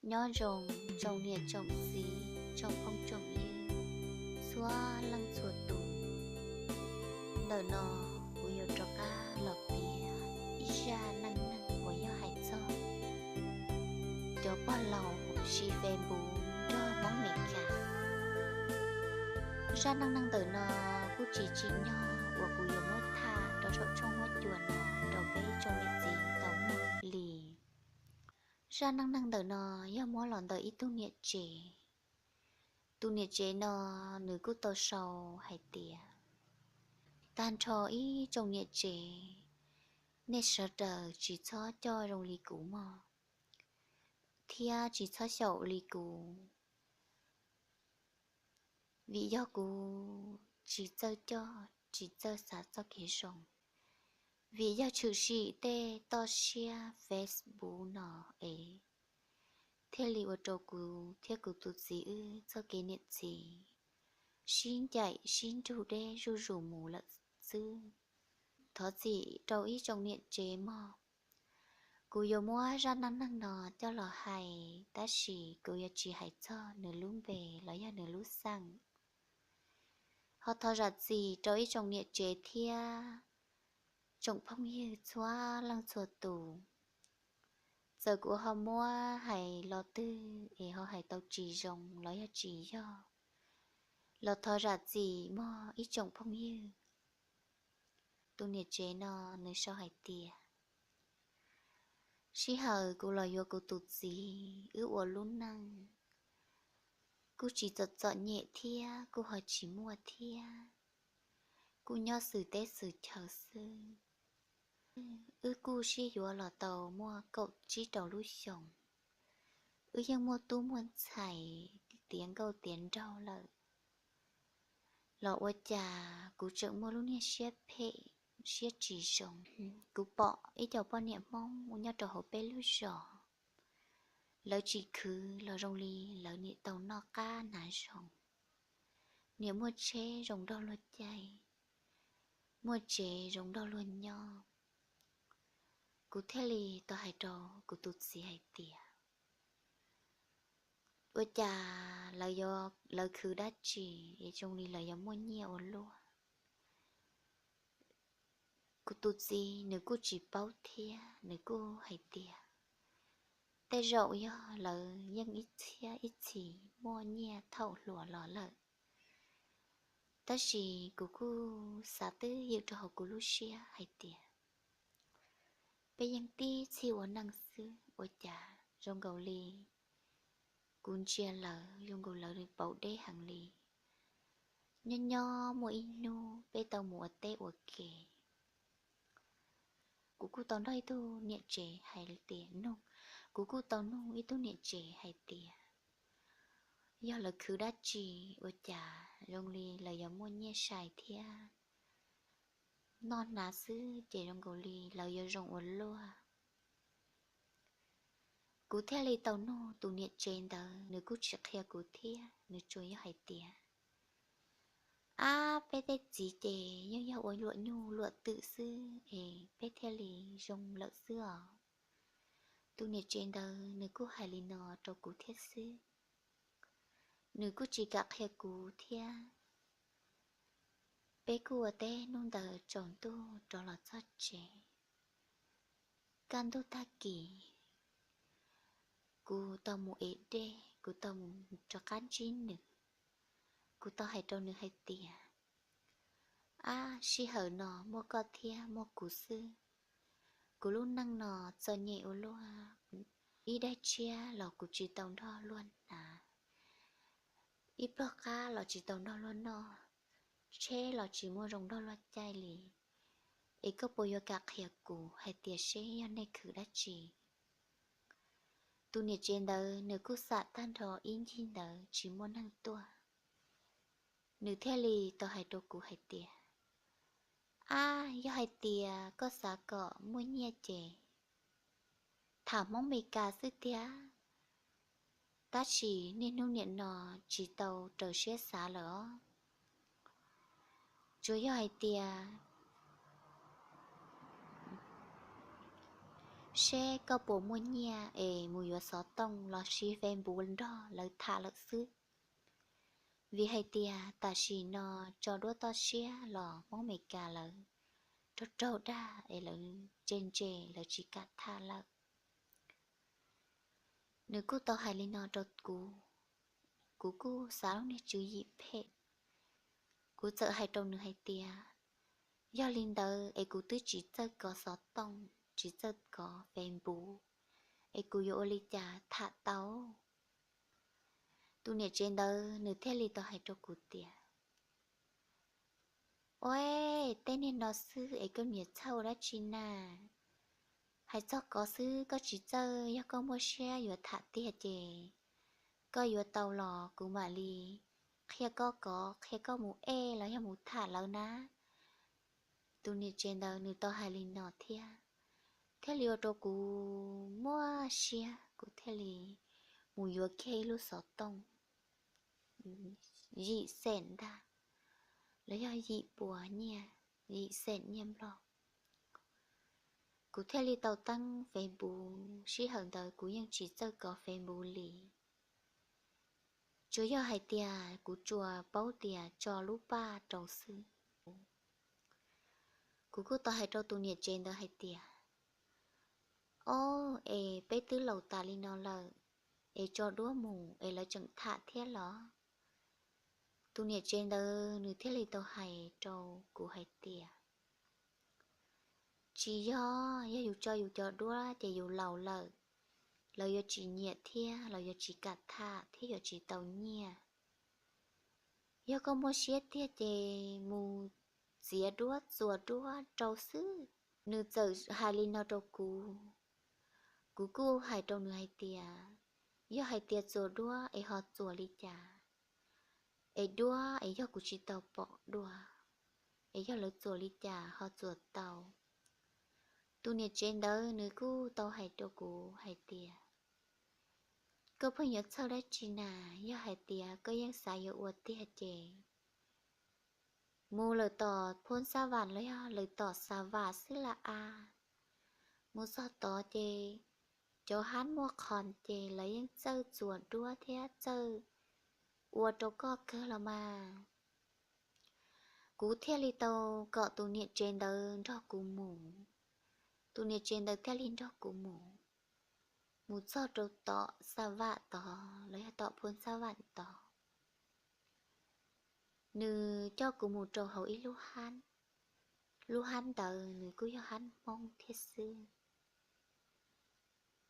Nyob zoo tsoom niam tsoom txiv tsoom phooj tsoom ywg txhua leej txhua tus. Ntawm no kuv yuav rov qab los piav ib zaj neej neeg uas yog hais txog cov pog laus siv Facebook nrog Hmoob Meskas. Zaj neej neeg ntawm no kuj tsis tsim nyog uas kuv yuav muab tham rau saum tshooj huab cua no rau peb tsoom niam txiv tau mloog li. Zaj neej neeg ntawm no yog muab los ntawm ib tug niam tsev. Tus niam tsev no nws kuj tau sau hais tias, tag nrho ib tsoom niam tsev, nej sawv daws tsis txhob coj zoo li kuv mog, thiab tsis txhob xyaum li kuv, vim yog kuv tsis txawj coj tsis txawj xav txoj kev zoo. Vim yog tshwm sim tej toj siab Facebook no es thiaj li ua rau kuv thiab kuv tus txiv wb txoj kev niam txiv sib ncaim sib nrug deb zuj zus mus lawm xwb. Thov txim rau ib tsoom niam tsev mog. Kuv yuav muab zaj neej neeg no coj los hais tab sis kuv yuav tsis hais txog nws lub npe los yog nws lub xeem. Ho thov zam txim rau ib tsoom niam tsev thiab tsoom phooj ywg txhua leej txhua tus. Txawm kuv ho muab hais los twg es ho hais tau tsis zoo los yog tsis yog los thov zam txim mog ib tsoom phooj ywg. Tus niam tsev no nws sau hais tias, sij hawm kuv los yuav kuv tus txiv wb ua lub neej kuj tsis txom txom nyem thiab kuj ho tsis muaj thiab, kuj nyob xwm teb xwm chaw xwb. Wb kuj sib yuav los tau muaj kaum tsib rau lub xyoos, wb yeej muaj tub muaj ntxhais tiav nkauj tiav nraug lawm, los ua cas kuv tseem muaj lub niag siab phem siab tsis zoo. Kuv pom ib co poj niam Hmoob nyob rau hauv peb lub zos, lawv tsis khwv los zoo li lawv niam tau noj qab hnav zoo, niam muaj tsheb zoo nrog luag caij, muaj tsev zoo nrog luag nyob. Kuv thiaj li tau hais rau kuv tus txiv hais tias, ua cas lawv khwv dab tsi es zoo li lawv yuav muaj nyiaj ua luaj? Kuv tus txiv nws kuj tsis paub thiab nws kuj hais tias, tej zaum yog lawv yeej ib txhiab ib txhis muaj nyiaj thaum hluas los lawm. Tab sis kuv kuj xav twb ywm rau hauv kuv lub siab hais tias, peb yeej tib txhij ua neej xwb ua cas zoo nkaus li kuv ntsia lawv zoo nkaus lawv pauv deb heev li. Nyob nyob muaj ib hnub peb tau mus ua teb ua ke, kuv kuj tau nrog ib tug niam tsev hais tias nug, kuv kuj tau nug ib tug niam tsev hais tias, yog lawv khwv dab tsi ua cas zoo li lawv yuav muaj nyiaj sai thiab, noj hnav xwb ces zoo nkaus li lawv yuav zoo ua luaj. Kuv thiaj li tau nug tus niam tsev ntawd, nws kuj tsis qhia kuv thiab, nws tsuas yog hais tias, ab, peb tej txiv ces yeej yog ua luam nyuj luam twm xwb es peb thiaj li zoo lawm xwb os. Tus niam tsev ntawd nws kuj hais li no rau kuv thiab xwb, nws kuj tsis kam qhia kuv thiab. Peb kuj ua teb hnub ntawd tsaus ntuj rov los txog tsev. Kaj ntug tag kis, kuv tau mus ev dej, kuv tau mus rov qab ntsib nws. Kuv tau hais rau nws hais tias, ab, sij hawm no muaj koj thiab muaj kuv xwb. Kuv lub neej no txom nyem ua luaj, ib daim tshiab los kuv tsis tau nrog luag hnav, ib pluag qab los tsis tau nrog luag noj, tsheb los tsis muaj zoo nrog luag caij li. Es koj puas yuav kam qhia kuv hais tias seb yog nej khwv dab tsi? Tus niam tsev ntawd nws kuj xam tag nrho ib ncig ntawd tsis muaj neeg tuaj, nws thiaj li tau hais rau kuv hais tias, ab, yog hais tias koj xav kom muaj nyiaj ces tham Hmoob Mes Kas xwb tiag, tab sis niaj hnub nim no tsis tau raws siab xav lawm os. Tsuas yog hais tias seb koj puas muaj nyiaj es mus yuav xov tooj los siv Facebook nrog lawv tham lawm xwb. Vim hais tias tam sim no tso duab toj siab los Hmoob Amelikas lawv raug raug dag es lawv ntse ntse lawv tsis kam tham lawm. Nws kuj tau hais li no rau kuv, kuv kuj xav lub niag tswv yim phem. Kuv txawm hais rau nws hais tias, yog li ntawd es kuv twb tsis txawj kov xov tooj, tsis txawj kov Facebook, es kuv yuav ua li cas tham tau? Tus niam tsev ntawd nws thiaj li tau hais rau kuv tias, ua, tej niag no xwb es koj niam txhawj ua dab tsi na? Hais txog kov xwb koj tsis txawj, yog koj muaj siab yuav tham tiag ces koj yuav tau los kuv mam li qhia koj kov, qhia koj mus ej los yog mus tham lawv na. Tus niam tsev ntawd nws tau hais li no thiab, thiaj li ua rau kuv muaj siab, kuv thiaj li mus yuav kiag ib lub xov tooj yim xees ntag, los yog yim puas nyiaj, yim xees nyiaj Nplog. Kuv thiaj li tau teeb Facebook, sij hawm ntawd kuv yeej tsis txawj kov Facebook li. Tsuas yog hais tias kuv tsuas paub tias tso lub paj rau xwb. Kuv kuj tau hais rau tus niam tsev ntawd hais tias, ob, es peb twb laus tas li no lawm, es tso duab mus es lawv tseem tham thiab los? Tus niam tsev ntawd nws thiaj li tau hais rau kuv hais tias, tsis yog, yog yus tso yus cov duab ces yus laus lawm, lawv yuav tsis nyiam thiab lawv yuav tsis kam tham thiab yuav tsis tau nyiaj. Yog koj muaj siab tiag ces mus txiav duab txuas duab rau xwb. Nws txawm hais li no rau kuv, kuv kuj hais rau nws hais tias, yog hais tias txuas duab es ho txuas li cas? Es duab es yog kuv tsis tau pom dua, es yog lawv txuas li cas ho txuas tau? Tus niam tsev ntawd nws kuj tau hais rau kuv hais tias, koj pheej yuav txhawj dab tsi na? Yog hais tias koj yeej xav yuav ua tiag ces mus lawm tom Phoo Xab Vam los yog lawm tom Xa Vam xwb la a. Mus txog tod ces cov hab muaj qhos ces lawv yeej txawj txuas duab thiab txawj ua rau koj kawg los mas. Kuv thiaj li tau kom tus niam tsev ntawd nrog kuv mus. Tus niam tsev ntawd thiaj li nrog kuv mus, mus txog rau tom Xa Vam tod los yog tom Phoo Xab Vam tod. Nws coj kuv mus rau hauv ib lub hab, lub hab ntawd nws kuj yog hab Hmoob thiab xwb.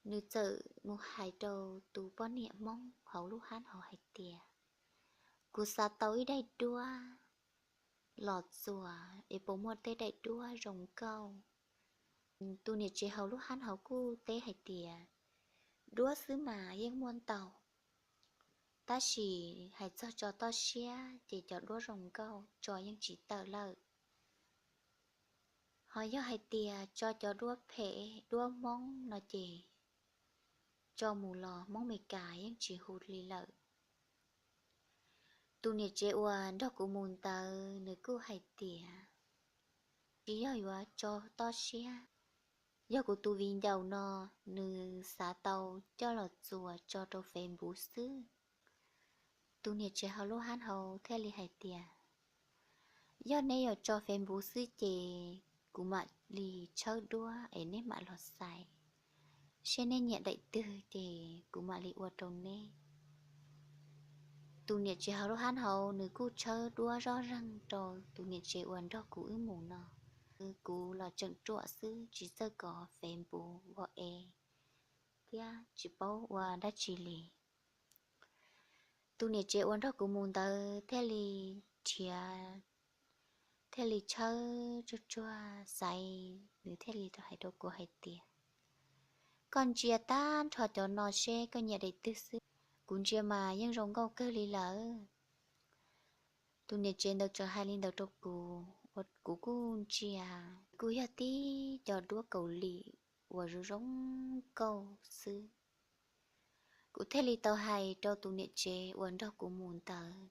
Nws txawm mus hais rau tus poj niam Hmoob hauv lub hab hauv hais tias, kuv xav tau ib daim duab los txuas es puas muaj tej daim duab zoo nkauj? Tus niam tsev hauv lub hab hauv kuj teb hais tias, duab xwb mas yeej muaj ntau, tab sis hais txog tso toj siab ces cov duab zoo nkauj tso yeej tsis tawm lawm. Ho yog hais tias tso cov duab phem duab Hmoob no ces tso mus los Hmoob Meskas yeej tsis hu li lawm. Tus niam tsev uas nrog kuv mus ntawd nws kuj hais tias, tsis yog yuav tso toj siab, yog kuv tus viv ncaus no nws xav tau coj los txuas tso rau Facebook xwb. Tus niam tsev hauv lub hab hauv thiaj li hais tias, yog neb yuav tso Facebook xwb ces kuv mam li tshawb duab es neb mam los xaiv, seb neb nyiam daim twg ces kuv mam li ua rau neb. Tus niam tsev hauv lub hab hauv nws kuj tshawb duab zoj zeeg rau tus niam tsev uas nrog kuv wb mus no. Kuv los tseem ruam xwb tsis txawj kov Facebook ua e thiab tsis paub ua dab tsi li. Tus niam tsev uas nrog kuv mus ntawd thiaj li nrhiav, thiaj li tshawb tsuag tsuag xaiv, nws thiaj li tau hais rau kuv hais tias, koj ntsia tag nrho cov no seb koj nyiam daim twg xwb, kuv ntsia mas yeej zoo nkauj kawg li lawm. Tus niam tsev ntawd txawm hais li ntawd rau kuv, kuv kuj ntsia, kuj yog tib cov duab Kaus Lim uas zoo zoo nkauj xwb. Kuv thiaj li tau hais rau tus niam tsev uas nrog kuv mus ntawd,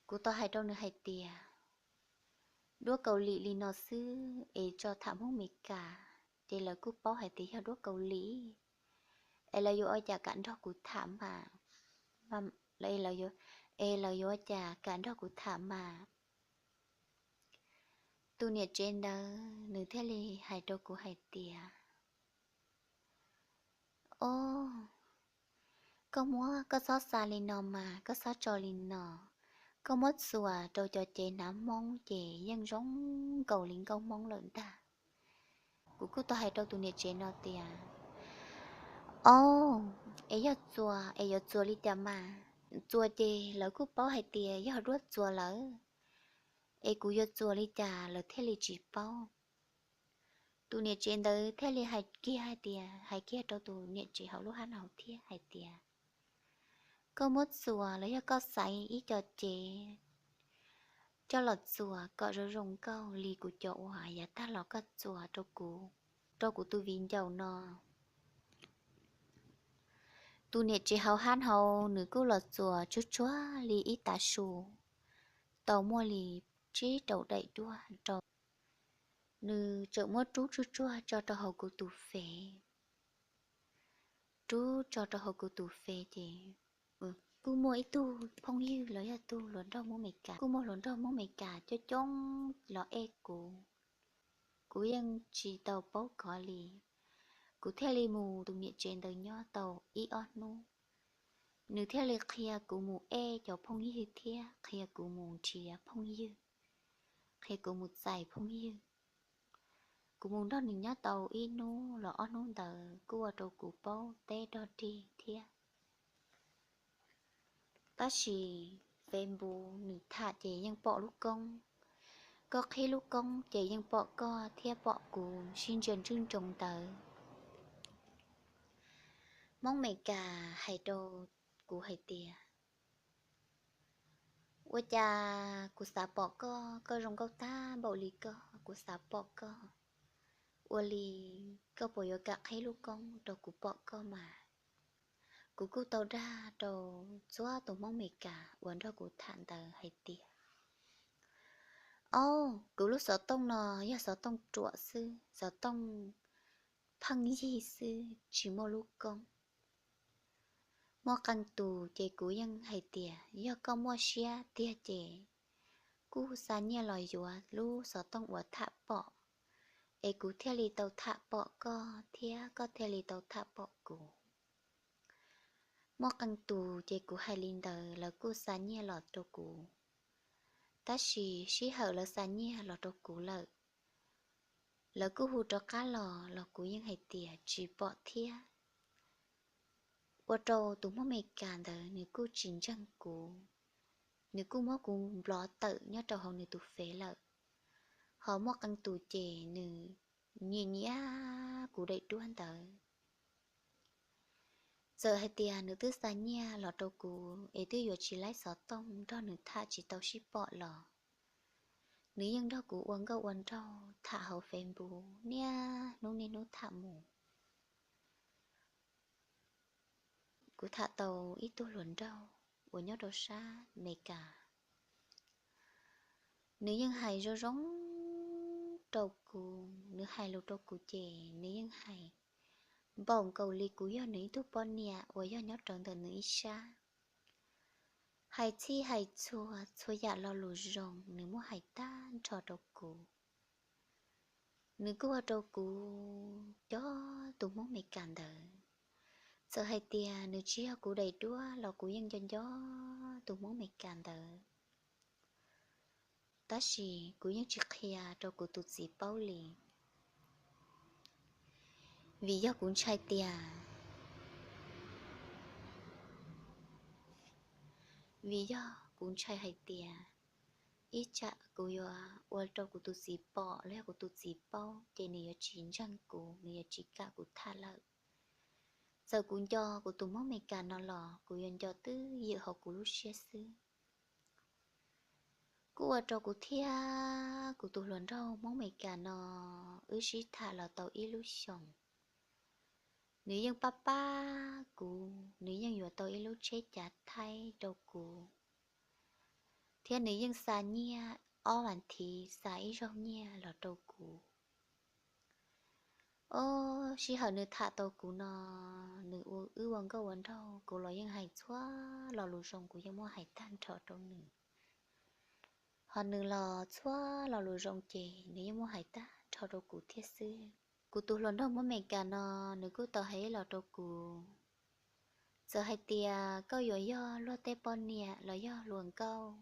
kuv tau hais rau nws hais tias, duab Kaus Lim li no xwb es tso tham Hmoob Meskas ces lawv kuj paub hais tias yog duab Kaus Lim, es lawv yuav ua cas kam nrog kuv tham mas, es lawv yuav ua cas kam nrog kuv tham mas. Tus niam tsev ntawd nws thiaj li hais rau kuv hais tias, Ob, koj muab, koj txhob xa li no mas, koj txhob tso li no. Koj muab txuas rau cov cev hnav Hmoob ces yeej zoo nkaus li nkauj Hmoob lawm ntag. Kuv kuj tau hais rau tus niam tsev no tias, Ob, es yog txuas es yuav txuas li cas mas? Txuas ces lawv kuj paub hais tias yog duab txuas lawm, es kuv yuav txuas li cas lawv thiaj li tsis paub? Tus niam tsev ntawd thiaj li hais kiag hais tias, hais kiag rau tus niam tsev hauv lub hab hauv thiab hais tias, Koj muab txuas los yog koj xaiv ib co cev coj los txuas kom zoo zoo nkauj li kuv cov uas yav tag los koj txuas rau kuv, rau kuv tus viv ncaus no. Tus niam tsev hauv hab hauv nws kuj los txuas tsuag tsuag li ib tav su, tau muaj li tsib rau daim duab rau. Nws txawm muab rub tsuag tsuag tso rau hauv kuv tus fev. Rub tso rau hauv kuv tus fev ces kuj muaj ib tug phooj ywg los yog tug hluas nraug Hmoob Amelikas, kuj muaj hluas nraug Hmoob Amelikas coob coob los ej kuv. Kuv yeej tsis tau paub kov li. Kuv thiaj li mus tus niam tsev ntawd nyob tau ib ob hnub, nws thiaj li qhia kuv mus ej cov phooj ywg thiab qhia kuv mus nrhiav phooj ywg, qhia kuv mus txais phooj ywg. Kuv mus nrog nws nyob tau ib hnub los ob hnub ntawd kuj ua rau kuv paub teb dog dig thiab. Tab sis Facebook nws tham ces yeej pom lub koob. Koj qhib lub koob ces yeej pom koj thiab pom kuv sib ntsia ntswj ntsoov ntawd. Hmoob Amelikas hais rau kuv hais tias, Ua cas kuv xav pom koj, koj zoo nkauj tag npaum li koj, kuv xav pom koj. Ua li koj puas yuav kam qhib lub koob rau kuv pom koj mas? Kuv kuj tau dag rau txhua tus Hmoob Amelikas uas nrog kuv tham ntawd hais tias, Ob, kuv lub xov tooj no yog xov tooj ruam xwb, xov tooj pheej yig xwb tsis muaj lub koob. Muaj qee tus ces kuv yeej hais tias yog koj muaj siab tiag ces kuj xa nyiaj los yuav lub xov tooj uas tham pom, es kuv thiaj li tau tham pom koj thiab koj thiaj li tau tham pom kuv. Muaj qee tus ces kuv hais li ntawd lawv kuj xa nyiaj los rau kuv, tab sis sij hawm lawv xa nyiaj los rau kuv lawm, lawv kuj hu rov qab los los kuv yeej hais tias tsis pom thiab. Ua rau tus Hmoob Amelikas ntawd nws kuj tsis ntseeg kuv, nws kuj muab kuv nplov tawm nyob rau hauv nws tus fev lawm. Ho muaj qee tus ces nws nyiam nyiam kuv daim duab ntawd. Txawm hais tias nws twb xa nyiaj los rau kuv es twb yuav tsis laib xov tooj nrog nws tham tsis tau sib pom los, nws yeej nrog kuv ua nkauj ua nraug tham hauv Facebook niaj hnub niaj hnub tham mus. Kuv tham tau ib tug hluas nraug uas nyob rau sab Amelikas. Nws yeej hais zoo zoo rau kuv, nws hais lus rau kuv ces nws yeej hais npaum nkaus li kuv yog nws ib tug poj niam uas yog nyob rau ntawm nws ib sab. Hais txhij hais txhua, txhua yam lo lus zoo nws muab hais tag nrho rau kuv. Nws kuj ua rau kuv nco tus Hmoob Amelikas ntawd. Txawm hais tias nws tsis yog kuv daim duab los kuv yeej nco nco tus Hmoob Amelikas ntawd. Tab sis kuv yeej tsis qhia rau kuv tus txiv paub li, vim yog kuv ntshai tias, vim yog kuv ntshai hais tias ib tsam kuv yuav ua rau kuv tus txiv pom los yog kuv tus txiv paub ces nws yuav tsis ntseeg kuv, nws yuav tsis kam kuv tham lawm. Txawm kuv nco kuv tus Hmoob Amelikas no los kuv yuav nco twb ywm hauv kuv lub siab xwb. Kuj ua rau kuv thiab kuv tus hluas nraug Hmoob Amelikas no wb sib tham los tau ib lub xyoos. Nws yeej pab pab kuv, nws yeej yuav tau ib lub tsheb cav thaib rau kuv, thiab nws yeej xa nyiaj ob vas thiv xa ib zaug nyiaj los rau kuv. Ob sij hawm nws tham tau kuv no, nws ua wb ua nkauj ua nraug, kuv los yeej hais txhua lo lus zoo, kuv yeej muab hais tag nrho rau nws. Ho nws los txhua lo lus zoo ces nws yeej muab hais tag nrho rau kuv thiab xwb. Kuv tus hluas nraug Hmoob Amelikas no, nws kuj tau hais los rau kuv, txawm hais tias koj yuav yog luag tej poj niam los yog hluas nkauj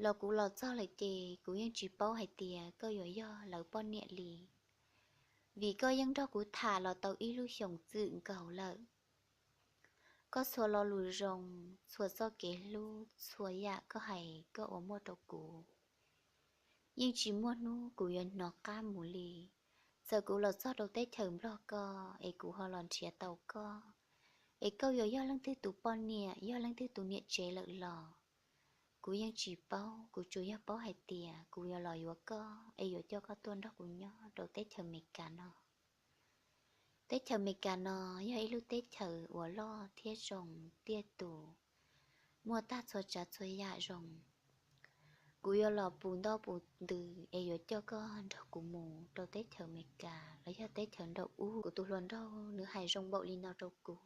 los kuv los txog lawm ces kuv yeej tsis paub hais tias koj yuav yog lawv poj niam li, vim koj yeej nrog kuv tham los tau ib lub xyoos txwm nkaus lawm. Koj txhua lo lus zoo, txhua txoj kev hlub, txhua yam koj hais koj ua muaj rau kuv, yeej tsis muaj hnub kuv yuav hnov qab mus li. Txawm kuv los txog rau teb chaws Nplog koj es kuv ho los nrhiav tau koj, es koj yuav yog leej twg tus poj niam, yog leej twg tus niam tsev lawm los kuv yeej tsis paub, kuv tsuas yog paub hais tias kuv yuav los yuav koj es yuav coj koj tuaj nrog kuv nyob rau teb chaws Amelikas no. Teb chaws Amelikas no yog ib lub teb chaws uas loj thiab zoo tiaj tus, muaj tag txhua tsav txhua yam zoo. Kuv yuav los pus ntaj pus ntws es yuav coj koj nrog kuv mus rau teb chaws Amelikas los yog teb chaws nraum ub. Kuv tus hluas nraug nws hais zoo npaum li no rau kuv,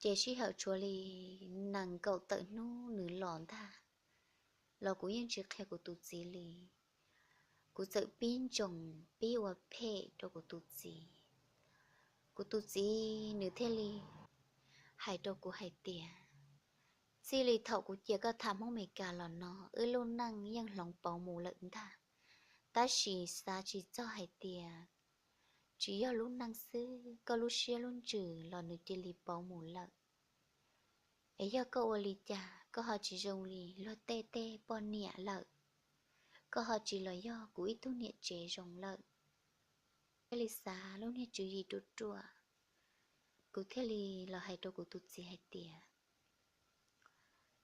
ces sij hawm tshuav li nees nkaum tawm hnub nws los ntag los kuv yeej tsis qhia kuv tus txiv li. Kuv txawm pib ntsoos pib ua phem rau kuv tus txiv. Kuv tus txiv nws thiaj li hais rau kuv hais tias, txij li thaum kuv cia koj tham Hmoob Amelikas los no wb lub neej yeej hloov pauv mus lawm ntag, tab sis xav tsis txog hais tias tsis yog lub neej xwb, koj lub siab lub ntsws los nws cia li pauv mus lawm. Es yog koj ua li cas koj ho tsis zoo li luag tej tej poj niam lawm, koj ho tsis los yog kuv ib tug niam tsev zoo lawm. Thiaj li xav lub niag tswv yim ruam ruam, kuv thiaj li los hais rau kuv tus txiv hais tias,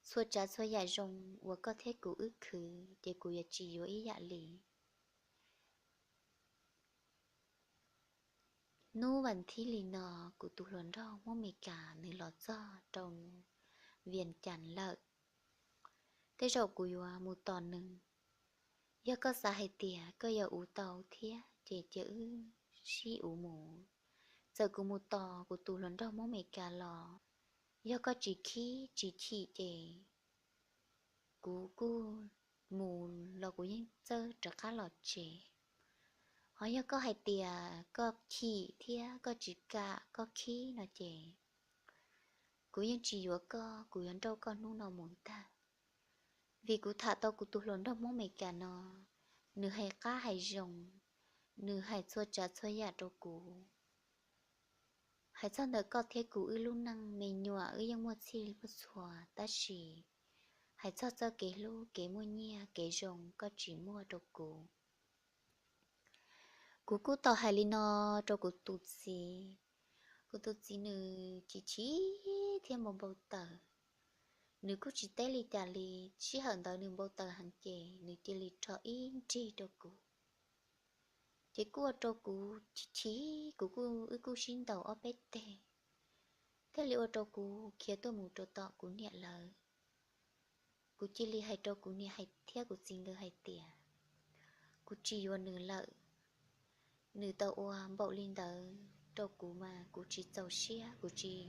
txhua tsav txhua yam zoo uas koj thiab kuv wb khwv ces kuv yuav tsis yuav ib yam li. Hnub vas thib li no, kuv tus hluas nraug Hmoob Amelikas nws los txog rau Vias Cas lawm. Tej zaum kuv yuav mus tos nws. Yog koj xav hais tias koj yuav uv tau thiab ces cia wb sib uv mus. Txawm kuv mus tos kuv tus hluas nraug Hmoob Amelikas los, yog koj tsis khib tsis chim ces kuv kuj mus los kuv yeej txawj rov qab los tsev. Ho yog koj hais tias koj chim thiab koj tsis kam koj khib no ces kuv yeej tsis yuav koj, kuv yuav nrauj koj hnub no mus ntag. Vim kuv tham tau kuv tus hluas nraug Hmoob Amelikas no, nws hais qab hais zoo, nws hais txhua tsav txhua yam rau kuv. Hais txog ntawm koj thiab kuv wb lub neej me nyuam wb yeej muaj txhij muaj txhua, tab sis hais txog txoj kev hlub kev muaj nyiaj kev zoo koj tsis muaj rau kuv. Kuv kuj tau hais li no rau kuv tus txiv. Kuv tus txiv nws chim chim thiab npau npau taws. Nws kuj tsis teb li cas li, sij hawm ntawd nws npau taws heev ces nws cia li rho ib nrig rau kuv. Ces kuj ua rau kuv chim chim, kuv kuj, wb kuj sib ntaus ob peb teg, thiaj li ua rau kuv khiav tuaj mus rau tom kuv niam lawv. Kuv cia li hais rau kuv niam hais thiab kuv txiv nkawd hais tias, kuv tsis yuav nws lawm. Nws tau ua npaum li ntawd rau kuv mas kuv tsis txaus siab, kuv tsis,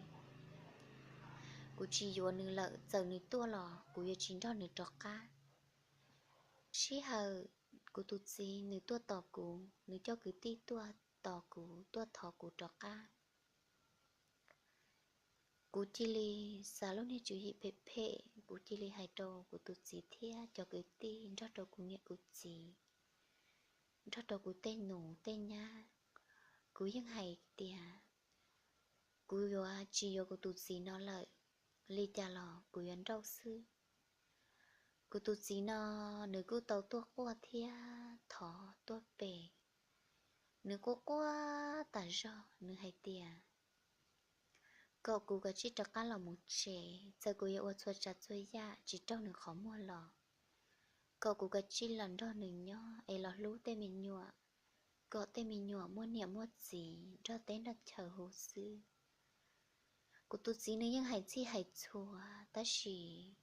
kuv tsis yuav nws lawm, txawm nws tuaj los kuv yuav tsis nrog nws rov qab. Sij hawm kuv tus txiv nws tuaj tos kuv, nws coj kwv tij tuaj tos kuv, tuaj thov kuv rov qab. Kuv cia li xav lub niag tswv yim phem phem, kuv cia li hais rau kuv tus txiv thiab cov kwv tij, nrog rau kuv niam kuv txiv, nrog rau kuv tej nus tej nyab. Kuv yeej hais tias kuv yuav tsis yuav kuv tus txiv no lawm, li cas los kuv yuav nrauj xwb. Kuv tus txiv no, nws kuj tau tuaj quaj thiab thov tuaj pem. Nws quaj quaj tas zog, nws hais tias kom kuv kav tsij rov qab los mus tsev, txawm kuv yuav ua txhua tsav txhua yam tsis raug nws qhov muag los, kom kuv kav tsij los nrog nws nyob es los hlub tej me nyuam, kom tej me nyuam muaj niam muaj txiv nrog teb nrog chaw huv xwb. Kuv tus txiv nws yeej hais txhij hais txhua, tab sis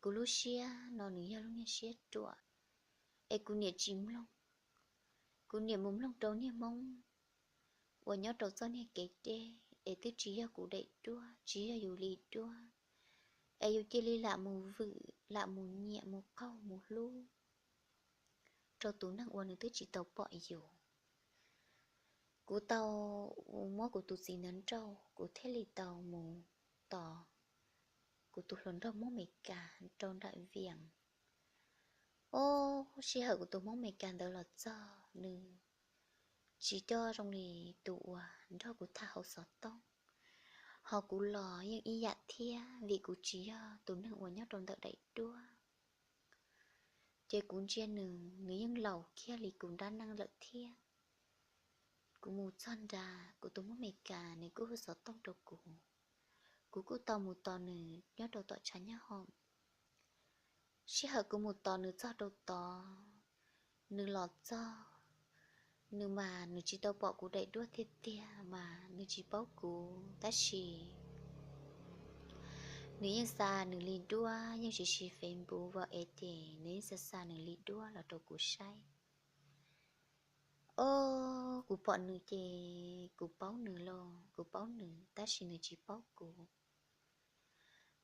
kuv lub siab no nws yog lub niag siab ruam, es kuv niam tsis mloog. Kuv niaj mus mloog rau niag Hmoob uas nyob rau txoj niag kev deb es twb tsis yog kuv daim duab, tsis yog yus li duab, es yus cia li lam mus vwm, lam mus nyiam, mus qaug, mus hlub rau tus neeg uas nws twb tsis tau pom yus. Kuv tau muab kuv tus txiv ntawd nrauj, kuv thiaj li tau mus tos kuv tus hluas nraug Hmoob Amelikas rau nram Vias. Ob sij hawm kuv tus Hmoob Amelikas ntawd los txog, nws tsis coj zoo li tus uas nrog kuv tham hauv xov tooj. Ho kuv los yeej ib yam thiab, vim kuv tsis yog tus neeg uas nyob rau ntawm daim duab. Ces kuv ntsia nws, nws yeej laus kiag li kuv nrab neej lawm thiab. Kuv mus txog nrad, kuv tus Hmoob Amelikas nws kuj hu xov tooj rau kuv. Kuv kuj tau mus tos nws nyob rau tom tshav nyab hoom. Sij hawm kuv mus tos nws txog rau tod, nws los txog, nws mas nws tsis tau pom kuv daim duab tiag tiag mas nws tsis paub kuv, tab sis nws yeej xa nws li duab, yeej siv siv Facebook es ces nws yeej xa xa nws li duab los rau kuv saib. Ob, kuv pom nws ces kuv paub nws los kuv paub nws, tab sis nws tsis paub kuv.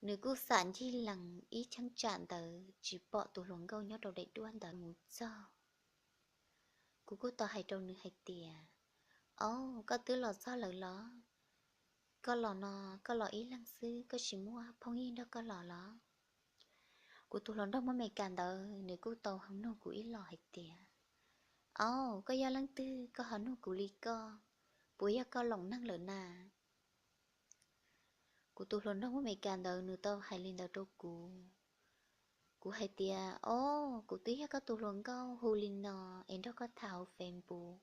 Nws kuj xam ncig lees ib cheeb tsam ntawd tsis pom tus hluas nkauj nyob rau daim duab ntawd mus txog. Kuv kuj tau hais rau nws hais tias, Ob, koj twb los txog lawm los? Koj los no, koj los ib leeg xwb, koj tsis muaj phooj ywg nrog koj los los? Kuv tus hluas nraug Hmoob Amelikas ntawd nws kuj tau nug kuv ib los hais tias, Ob, koj yog leej twg koj ho nug kuv li koj? Puas yog koj loos neeg lawm na? Kuv tus hluas nraug Hmoob Amelikas ntawd nws tau hais li ntawd rau kuv. Kuv hais tias, Ob, kuv twb yog koj tus hluas nkauj hu li no es nrog koj tham hauv Facebook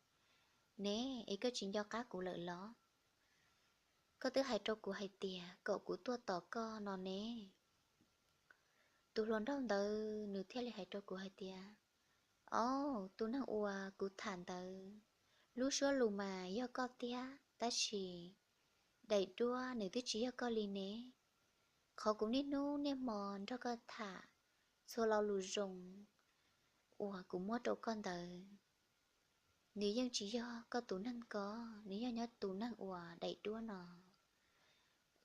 ne, es koj tsis nco qab kuv lawm los? Koj twb hais rau kuv hais tias kom kuv tuaj tos koj no ne. Tus hluas nraug ntawd nws thiaj li hais rau kuv hais tias, Ob, tus neeg uas kuv tham ntawd, lub suab lus mas yog koj tiag, tab sis daim duab nws twb tsis yog koj li ne. Qhov kuv niaj hnub niaj hmo nrog koj tham, txhua lo lus zoo uas kuv muab rau koj ntawd, nws yeej tsis yog koj tus neeg ko, nws yog nyob tus neeg uas daim duab no.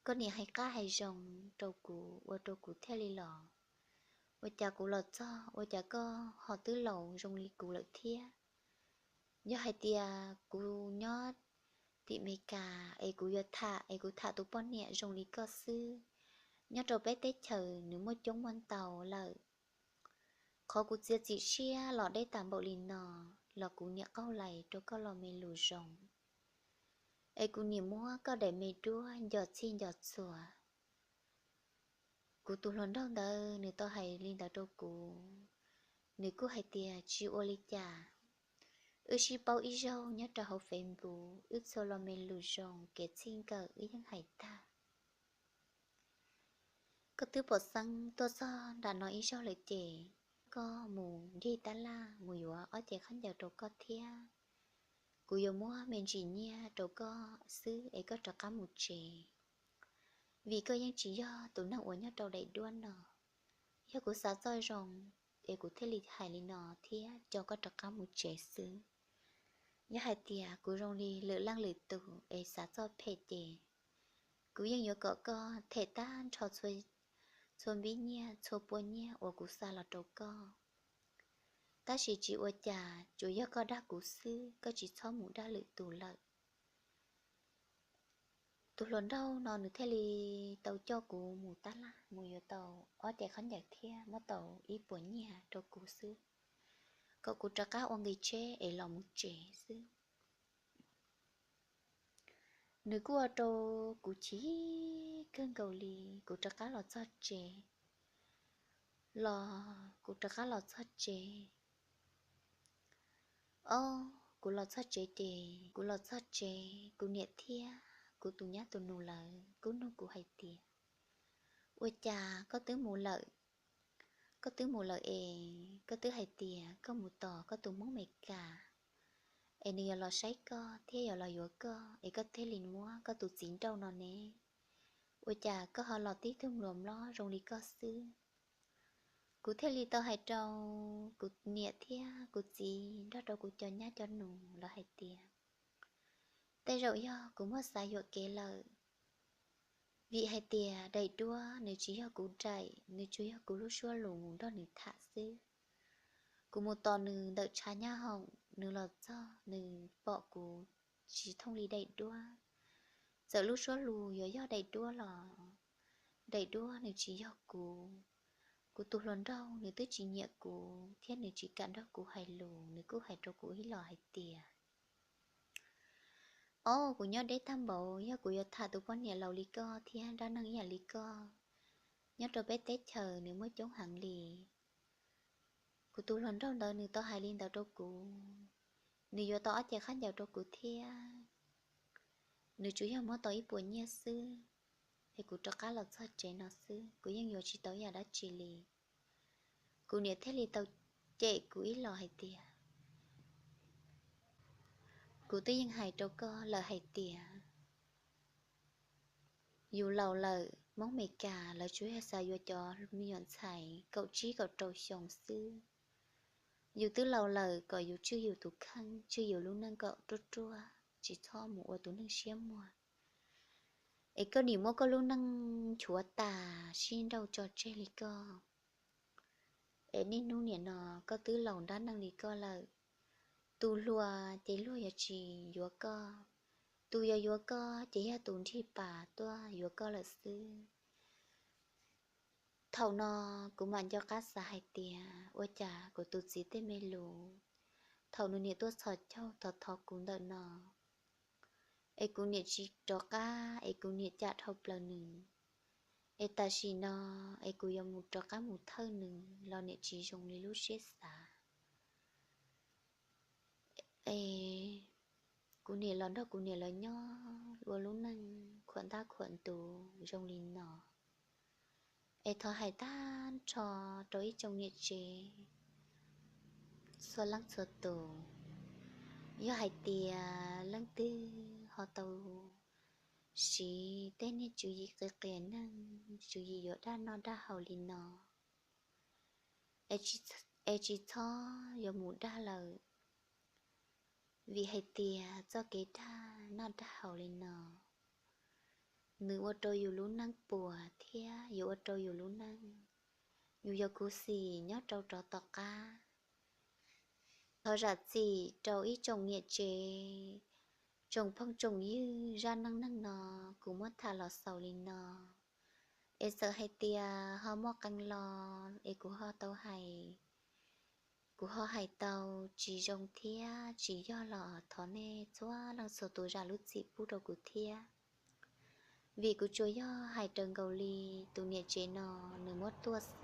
Koj niam hais qab hais zoo rau kuv ua rau kuv thiaj li los. Ua cas kuv los txog ua cas koj ho twb laus zoo li kuv lawm thiab? Yog hais tias kuv nyob tim Amelikas es kuv yuav tham es kuv tham tus poj niam zoo li koj xwb, nyob rau peb teb chaws nws muaj coob muaj ntau lawm. Qhov kuv txiav txim siab los deb tas npaum li no los kuv niam qaug lais rau koj lo me lus zoo, es kuv niam muab koj daim me duab nco txhij nco txhua. Kuv tus hluas nraug ntawd nws tau hais li ntawd rau kuv, nws kuj hais tias tsis ua li cas, wb sib paub ib zaug nyob rau hauv Facebook, wb txhua lo me lus zoo kev txij nkawm wb yeej hais tag. Koj twb pom xeeb tuaj txog nram no ib zaug lawm ces koj mus ncig tab laj mus yuav ob cev khaub ncaws rau koj thiab. Kuv yuav muab me ntsis nyiaj rau koj xwb es koj rov qab mus tsev, vim koj yeej tsis yog tus neeg uas nyob rau daim duab no. Yog kuv xav txoj zoo es kuv thiaj li hais li no thiab coj koj rov qab mus tsev xwb. Yog hais tias kuv zoo li lwm leej lwm tus es xav txoj phem ces kuv yeej yuav kom koj them tag nrho txhua npib nyiaj txhua pua nyiaj uas kuv xa los rau koj. Tab sis tsis ua cas, tsuas yog koj dag kuv xwb, koj tsis txhob mus dag lwm tus lawm. Tus hluas nraug no nws thiaj li tau coj kuv mus tab laj mus yuav tau ob cev khaub ncaws thiab muab tau ib puas nyiaj rau kuv xwb, kom kuv rov qab ua nqi tsheb es los mus tsev xwb. Nws kuj ua rau kuv chim kawg nkaus li, kuv rov qab los txog tsev, los kuv rov qab los txog tsev. Ob, kuv los txog tsev ces kuv los txog tsev, kuv niam thiab kuv tus nyab tus nus lawv kuj nug kuv hais tias, ua cas koj twb mus lawm? Koj twb mus lawm es koj twb hais tias koj mus tos koj tus Hmoob Amelikas es nws yuav los saib koj thiab yuav los yuav koj es koj thiaj li muab koj tus txiv nrauj no ne. Ua cas koj ho los tib tug npluas mlob zoo li koj xwb? Kuv thiaj li tau hais rau kuv niam thiab kuv txiv nrog rau kuv cov nyab cov nus lawv hais tias, tej zaum yog kuv muab xav yuam kev lawm, vim hais tias daim duab nws tsis yog kuv daim, nws tsuas yog kuv lub suab lus mus nrog nws tham xwb. Kuv mus tos nws ntawm tshav nyab hoom, nws los txog nws pom kuv tsis thooj li daim duab. Txawm lub suab lus yuav yog daim duab los daim duab nws tsis yog kuv. Kuv tus hluas nraug nws twb tsis nyiam kuv thiab nws tsis kam nrog kuv hais lus, nws kuj hais rau kuv ib los hais tias, ob, kuv nyob deb tag npaum, yog kuv yuav tham tus poj niam laus li koj thiab dab neeg ib yam li koj nyob rau peb teb chaws nws muaj coob heev li. Kuv tus hluas nraug ntawd nws tau hais li ntawd rau kuv, nws yuav tau ob cev khaub ncaws rau kuv thiab. Nws tsuas yog muab tau ib puas nyiaj xwb, es kuv rov qab los txog tsev no xwb, kuv yeej yuav tsis tau ib yam dab tsi li. Kuv niam thiaj li tau cem kuv ib los hais tias, kuv twb yeej hais rau koj lawm hais tias, yus laus lawm, Hmoob Meskas lawv tsuas yog xav yuav cov me nyuam ntxhais kaum tsib kaum rau xyoo xwb. Yus twb laus lawm kom yus tswj yus tus kheej, tswj yus lub neej kom ruaj ruaj, tsis txhob mus ua tus neeg siab muag. Es koj nim muab koj lub neej nchuav tas sib nrauj tso tseg li koj. Es niaj hnub nim no koj twb laus dab neeg li koj lawm, tus hluas ces luag yuav tsis yuav koj, tus yuav yuav koj ces yog tus nrig pas tuaj yuav koj lawm xwb. Thaum no kuv mam nco qab xav hais tias ua cas kuv tus txiv tej me lus, thaum nws niam tuaj txhos caug thov thov kuv ntawm no, es kuv niam tsis rov qab, es kuv niam cam dhau plaws nws, es tam sim no es kuv yuav mus rov qab mus thawj nws los niam tsis zoo li lub siab xav. Es kuv niam los nrog kuv niam lawv nyob ua lub neej khuam ntab khuam ntuv zoo li no. Es thov hais tag nrho rau ib tsoom niam tsev txhua leej txhua tus, yog hais tias leej twg ho tau siv tej niag tswv yim qias qias neeg, tswv yim yuav dab noj dab haus li no, es tsis txhob yuav mus dag lawm, vim hais tias txoj kev dag noj dag haus li no, nws ua rau yus lub neej puas thiab yuav ua rau yus lub neej, yus yuav khuv xim nyob rau rov tom qab. Thov zam txim rau ib tsoom niam tsev, tsoom phooj tsoom ywg, zaj neej neeg no kuv muab tham los xaus li no. Es txawm hais tias ho muaj qee lo es kuv ho tau hais, kuv ho hais tau tsis zoo thiab tsis yog los thov nej txhua leej txhua tus zam lub txim pub rau kuv thiab. Vim kuv tsuas yog hais raws nkaus li tus niam tsev no nws muab tuaj xwb.